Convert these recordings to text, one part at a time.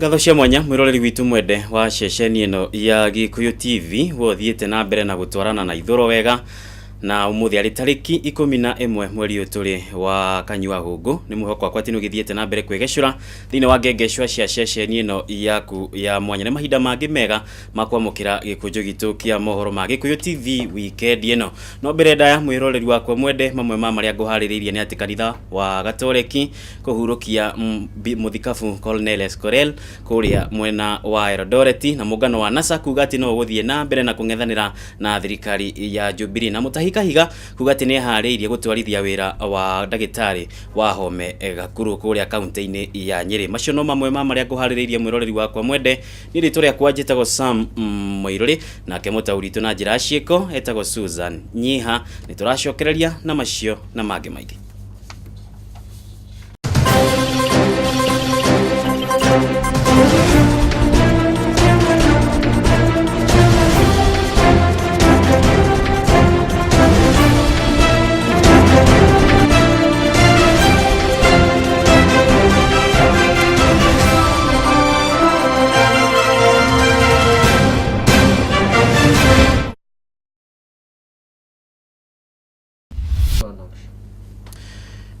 Ngatho cia mwanya mwiroreri witu mwende wa ceceni ino ya Gikuyu TV wothiete na mbere na gutwarana na ithuro wega na umuthi ari tariki 11 mweri uyu turi wa kanyua hungu ni mwihoko wakwa ati nugithiete na mbere kwigecura thiini wa ngengecwa cia ceceni ino yaku ya mwanya. Ni mahinda mangi mega ma kwamukira gikunjo gitu kia mohoro ma Gikuyu TV weekend ino. No mbere ndaya mwiroreri wakwa mwende mamwe ma maria nguhaririirie ni ati kanitha wa Gatoreki kuhurukia muthikabu Cornelius Korir kuria mwena wa Eldoret na mungano wa NASA kuga ati no uguthie na mbere na kung'ethanira na thirikari ya Jubilee na Mutahi Kahiga kuga ati ni eharĩirie gũtwarithia wĩra wa ndagĩtarĩ wa Home Gakuru kũrĩa kaunti-inĩ ya Nyĩrĩ. Macio no mamwe ma marĩa ngũharĩrĩirie mwĩroreri wakwa mwende. Niĩ rĩtwa rĩakwa njĩtagwo Sam Mũirũrĩ, nake mũtaũri witũ na njĩra ya ciĩko etagwo Susan Nyiha. Nĩ tũracokereria na macio na mangĩ maingĩ.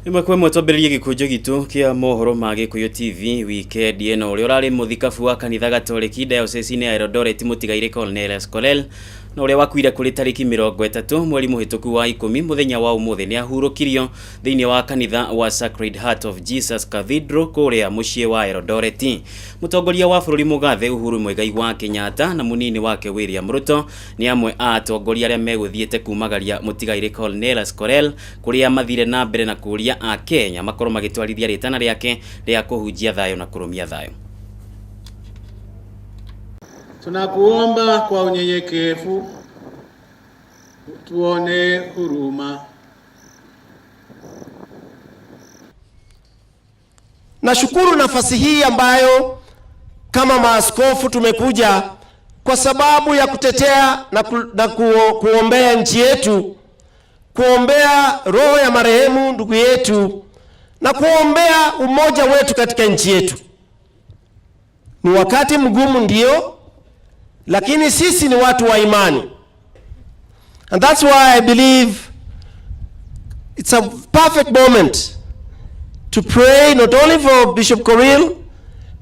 Ĩmwe kwa ĩmwe twambĩrĩrie gĩkũnjo gitũ kĩa mohoro ma Gĩkũyũ TV weekend ĩno. Ũrĩa ũrarĩ mũthikabu wa kanitha Gatoreki diocese-inĩ ya Eldoret mũtigairĩ Cornelius Korir na ũrĩa wakuire kũrĩ tarĩki 30 mweri mũhĩtũku wa 10 mũthenya wa ũmũthĩ nĩ ahurũkirio thĩinĩ wa kanitha wa Sacred Heart of Jesus Cathedral kũrĩa mũciĩ wa Eldoret. Mũtongoria wa bũrũri mũgathe Uhuru Muigai wa Kenyatta na mũnini wake William Ruto nĩ amwe a atongoria arĩa megũthiĩte kumagaria mũtigairĩ Cornelius Korir kũrĩa mathire na mbere na kũria a Kenya makorwo magĩtwarithia rĩtana rĩake rĩa kũhunjia thayũ na kũrũmia thayũ. Tunakuomba kwa unyenyekevu tuone huruma. Nashukuru nafasi hii ambayo kama maaskofu tumekuja kwa sababu ya kutetea na kuombea nchi yetu, kuombea roho ya marehemu ndugu yetu na kuombea umoja wetu katika nchi yetu. Ni wakati mgumu ndio, lakini sisi ni watu wa imani. And that's why I believe it's a perfect moment to pray not only for Bishop Korir,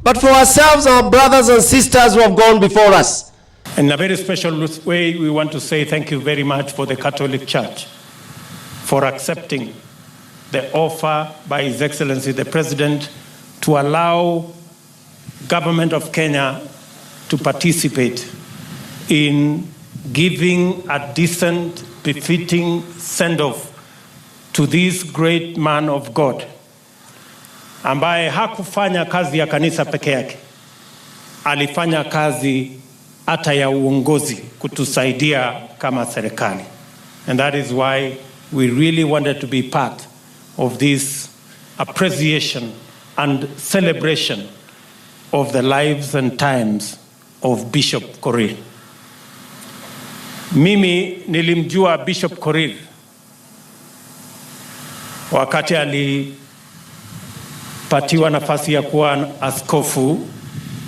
but for ourselves, our brothers and sisters who have gone before us. In a very special way, we want to say thank you very much for the Catholic Church for accepting the offer by His Excellency the President to allow government of Kenya to participate in giving a decent, befitting send-off to this great man of God ambaye hakufanya kazi ya kanisa peke yake, alifanya kazi hata ya uongozi kutusaidia kama serikali. And that is why we really wanted to be part of this appreciation and celebration of the lives and times of Bishop Korir. Mimi nilimjua Bishop Korir wakati alipatiwa nafasi ya kuwa askofu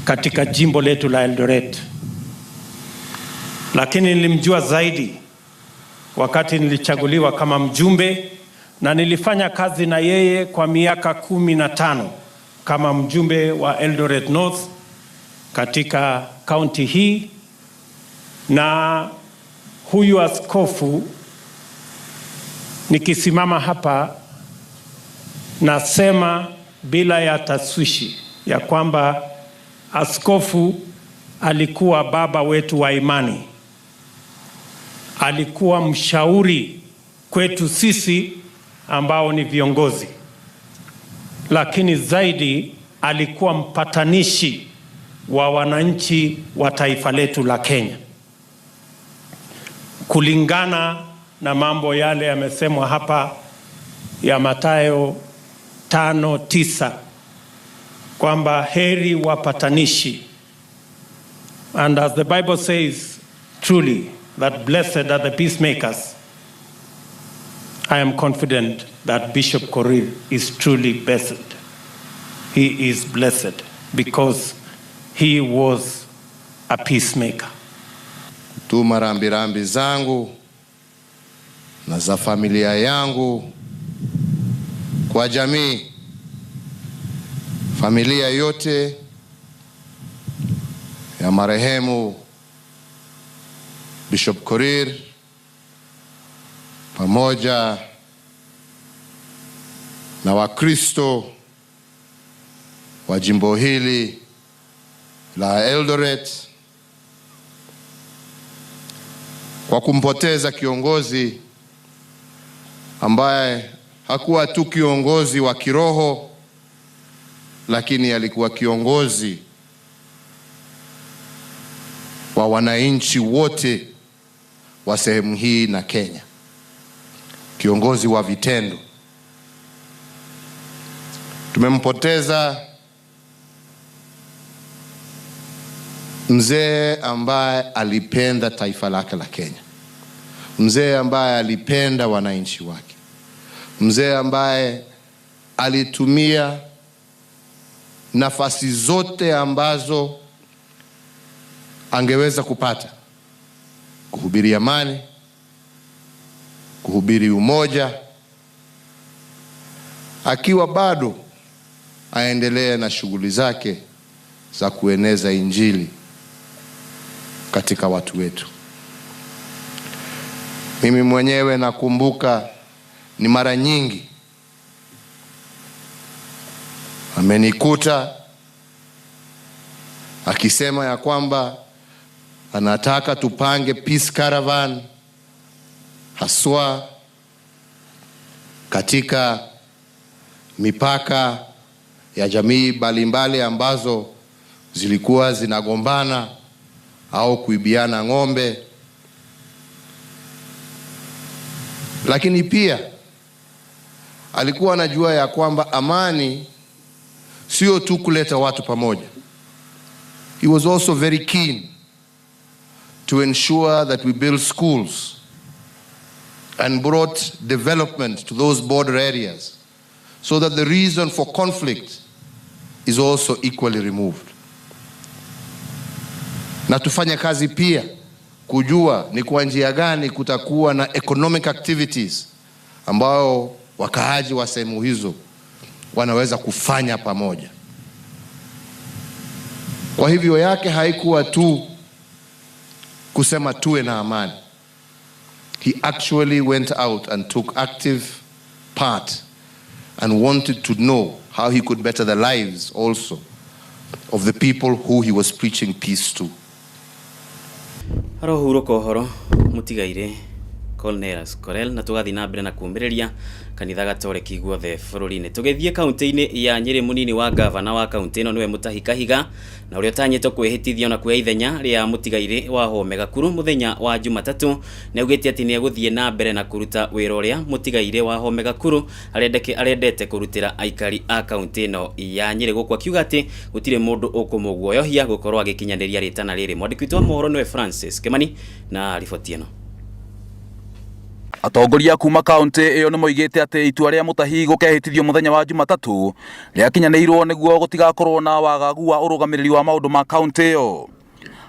katika jimbo letu la Eldoret. Lakini nilimjua zaidi wakati nilichaguliwa kama mjumbe, na nilifanya kazi na yeye kwa miaka 15 kama mjumbe wa Eldoret North katika kaunti hii. Na huyu askofu, nikisimama hapa nasema bila ya taswishi ya kwamba askofu alikuwa baba wetu wa imani, alikuwa mshauri kwetu sisi ambao ni viongozi, lakini zaidi alikuwa mpatanishi wa wananchi wa taifa letu la Kenya. Kulingana na mambo yale yamesemwa hapa ya Mathayo 5:9 kwamba heri wapatanishi. And as the Bible says truly that blessed are the peacemakers, I am confident that Bishop Korir is truly blessed. He is blessed because He was a peacemaker. Tuma rambirambi zangu na za familia yangu kwa jamii, familia yote ya marehemu Bishop Korir pamoja na Wakristo wa jimbo hili la Eldoret kwa kumpoteza kiongozi ambaye hakuwa tu kiongozi wa kiroho, lakini alikuwa kiongozi wa wananchi wote wa sehemu hii na Kenya, kiongozi wa vitendo. Tumempoteza mzee ambaye alipenda taifa lake la Kenya, mzee ambaye alipenda wananchi wake, mzee ambaye alitumia nafasi zote ambazo angeweza kupata kuhubiri amani, kuhubiri umoja, akiwa bado aendelee na shughuli zake za kueneza Injili katika watu wetu. Mimi mwenyewe nakumbuka ni mara nyingi amenikuta akisema ya kwamba anataka tupange peace caravan haswa katika mipaka ya jamii mbalimbali ambazo zilikuwa zinagombana au kuibiana ng'ombe. Lakini pia alikuwa anajua ya kwamba amani sio tu kuleta watu pamoja. He was also very keen to ensure that we build schools and brought development to those border areas so that the reason for conflict is also equally removed. Na tufanye kazi pia kujua ni kwa njia gani kutakuwa na economic activities ambao wakaaji wa sehemu hizo wanaweza kufanya pamoja. Kwa hivyo yake haikuwa tu kusema tuwe na amani. He actually went out and took active part and wanted to know how he could better the lives also of the people who he was preaching peace to. Arohuruka ũhoro mũtigairĩ Cornelius Corel na tũgathiĩ na mbere na kumĩrĩria kanitha gatoreki guothe bũrũri-inĩ. Tũgĩthiĩ kaunti-inĩ ya Nyĩrĩ, mũnini wa gavana wa kaunti ĩno nĩwe Mutahi Kahiga na ũrĩa ũtanyĩtwo kwĩhĩtithio na kuoya ithenya rĩa mũtigairĩ wa Wahome Gakuru mũthenya wa Jumatatũ nĩ augĩte atĩ nĩ egũthiĩ na mbere na kũruta wĩra ũrĩa mũtigairĩ wa Wahome Gakuru arendete kũrutĩra aikari a kaunti ĩno ya Nyĩrĩ, gũkũ akiuga atĩ gũtirĩ mũndũ ũkũmũguoyohia gũkorwo agĩkinyanĩria rĩtana rĩrĩ. Mwandĩki witũ wa mohoro nĩwe Francis Kimani na riboti ĩno. Atongoria kuma kaunti ĩyo nĩ moigĩte atĩ itua rĩa Mutahi gũkehĩtithio mũthenya wa Jumatatũ rĩakinyanĩirwo nĩguo gũtigakorwo na wagagu wa ũrũgamĩrĩri wa maũndũ ma kaunti ĩyo.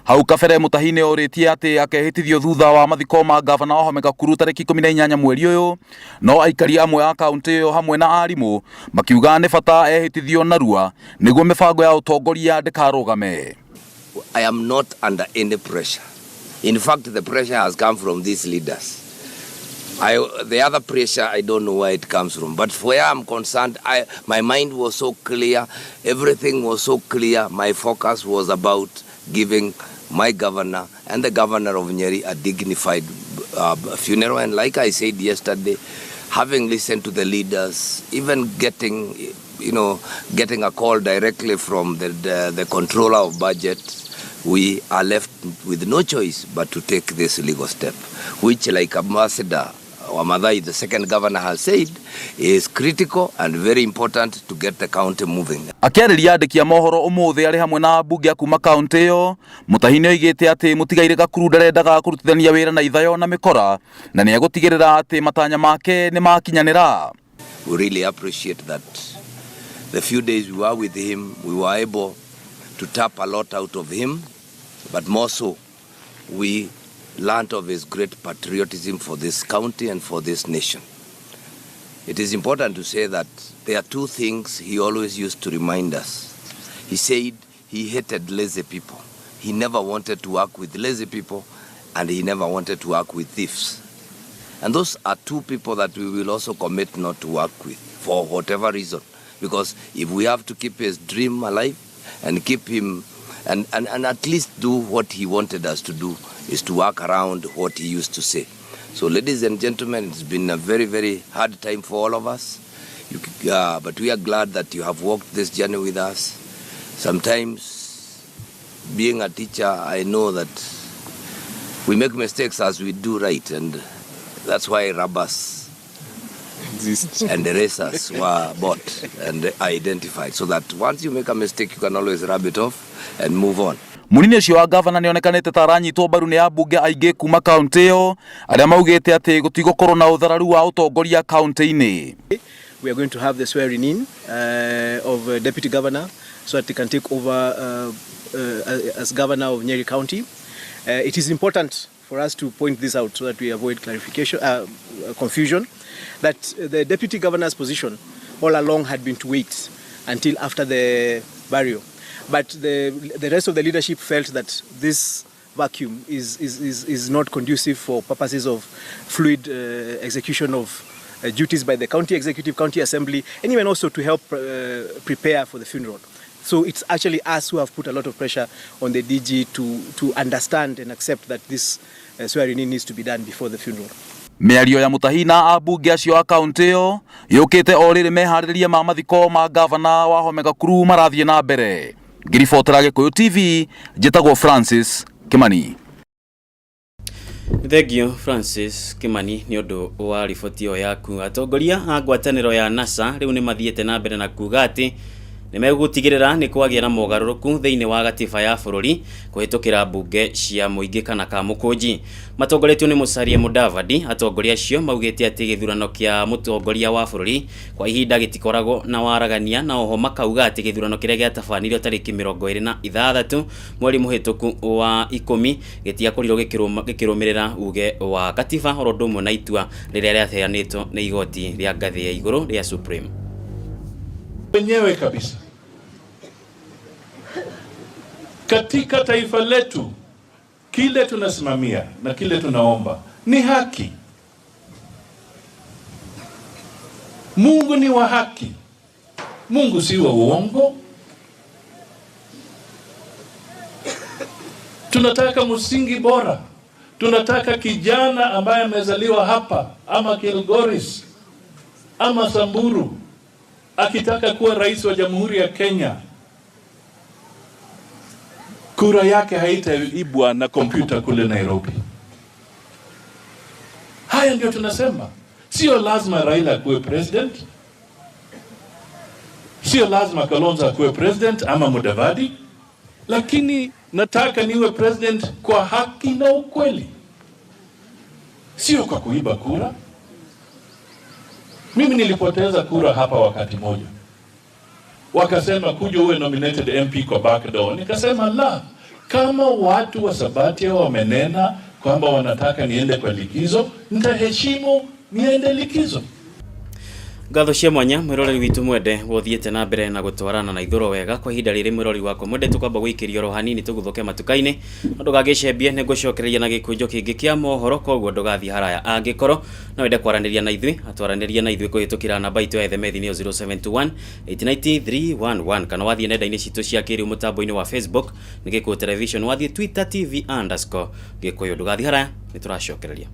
Hau kabere Mutahi nĩ orĩtie atĩ akehĩtithio thutha wa mathiko ma gavana Wahome Gakuru tarĩki 18 mweri ũyũ, no aikari amwe a kaunti ĩyo hamwe na arimũ makiuga nĩ bata ehĩtithio narua nĩguo mĩbango ya ũtongoria ndĩkarũgame. I am not under any pressure. In fact, the pressure has come from these leaders. The other pressure, I don't know where it comes from. But where I'm concerned, my mind was so clear. Everything was so clear. My focus was about giving my governor and the governor of Nyeri a dignified funeral. And like I said yesterday, having listened to the leaders, even getting a call directly from the controller of budget, we are left with no choice but to take this legal step, which, like Ambassador Wamathai, the second governor, has said, is critical and very important to get the county moving. Akĩarĩria andĩki a mohoro ũmũthĩ arĩ hamwe na ambunge a kuma kaunti ĩyo, Mutahi nĩ oigĩte atĩ mũtigairĩ Gakuru ndarendaga kũrutithania wĩra na ithayo na mĩkora na nĩ egũtigĩrĩra atĩ matanya make nĩ makinyanĩra. We really appreciate that the few days we were with him, we were able to tap a lot out of him, but more so, we learnt of his great patriotism for this county and for this nation. It is important to say that there are two things he always used to remind us. He said he hated lazy people. He never wanted to work with lazy people, and he never wanted to work with thieves. And those are two people that we will also commit not to work with for whatever reason. Because if we have to keep his dream alive and keep him and at least do what he wanted us to do, is to work around what he used to say. So, ladies and gentlemen, it's been a very, very hard time for all of us. But we are glad that you have walked this journey with us. Sometimes, being a teacher, I know that we make mistakes as we do right, and that's why rubbers and erasers were bought and identified, so that once you make a mistake, you can always rub it off and move on. Munini ũcio wa gavana nĩonekanĩte ta aranyitwo mbaru nĩ ambunge aingĩ kuma kaunti ĩyo arĩa maugĩte atĩ gũtigũkorwo na ũthararu wa ũtongoria kaunti-inĩ. We are going to have the swearing in of Deputy Governor so that he can take over as Governor of Nyeri County. It is important for us to point this out so that we avoid confusion, that the Deputy Governor's position all along had been to wait until after the burial. But the rest of the leadership felt that this vacuum is not conducive for purposes of fluid execution of duties by the county executive, county assembly, and even also to help prepare for the funeral. So it's actually us who have put a lot of pressure on the DG to understand and accept that this swearing in needs to be done before the funeral. Mĩario ya Mutahi na ambunge acio a kaunti ĩyo yũkĩte o rĩrĩ meharĩrĩria ma mathiko ma gavana wa Wahome Gakuru marathiĩ na mbere. Ngĩribotera Gĩkũyũ TV, njĩtagwo Francis Kimani. Thengio Francis Kimani nĩ ũndũ wa riboti ĩyo yaku. Atongoria a ngwatanĩro ya NASA rĩu nĩ mathiĩte na mbere na kuga atĩ nĩ megũtigĩrĩra nĩ kwagĩa na mogarũrũku thĩinĩ wa gatiba ya bũrũri kũhĩtũkĩra mbunge cia mũingĩ kana kamũkũnji. Matongoretio nĩ Musalia Mudavadi, atongoria acio maugĩte atĩ gĩthurano kĩa mũtongoria wa bũrũri kwa ihinda gĩtikoragwo na waragania, na oho makauga atĩ gĩthurano kĩrĩa gĩatabanirio tarĩki 26 mweri mũhĩtũku wa 10 gĩtiakorirwo gĩkĩrũmĩrĩra uge wa katiba oro ũndũ ũmwe na itua rĩrĩa rĩaheanĩtwo nĩ igoti rĩa ngathĩ ya igũrũ rĩa Supreme. Wenyewe kabisa katika taifa letu, kile tunasimamia na kile tunaomba ni haki. Mungu ni wa haki, Mungu si wa uongo. Tunataka msingi bora, tunataka kijana ambaye amezaliwa hapa ama Kilgoris ama Samburu akitaka kuwa rais wa Jamhuri ya Kenya, kura yake haitaibwa na kompyuta kule Nairobi. Haya ndio tunasema, sio lazima Raila akuwe president, sio lazima Kalonzo akuwe president ama Mudavadi, lakini nataka niwe president kwa haki na ukweli, sio kwa kuiba kura. Mimi nilipoteza kura hapa wakati moja, wakasema kuja uwe nominated MP kwa back door. Nikasema la, kama watu wa Sabatia wamenena kwamba wanataka niende kwa likizo, nitaheshimu niende likizo. Ngatho cia mwanya mwiroreri witũ mwende wothiĩte na mbere na gũtwarana na ithũro wega kwa ihinda rĩrĩ. Mwiroreri wakwa mwende, tũkwamba gũikĩrio oro hanini tũguthũke matuka-inĩ, no ndũgagĩcembie, nĩ ngũcokereria na gĩkũnjo kĩngĩ kĩa mohoro, koguo ndũgathiĩ haraya. Angĩkorwo no wende kwaranĩria na ithuĩ, atwaranĩria na ithuĩ kũhĩtũkĩra namba itũ ya SMS nĩyo 071 890311, kana wathiĩ nenda-inĩ citũ cia kĩrĩu, mũtambo-inĩ wa Facebook nĩ Gĩkũyũ Television, wathiĩ Twitter TV_Gĩkũyũ. Ndũgathiĩ haraya, nĩ tũracokereria.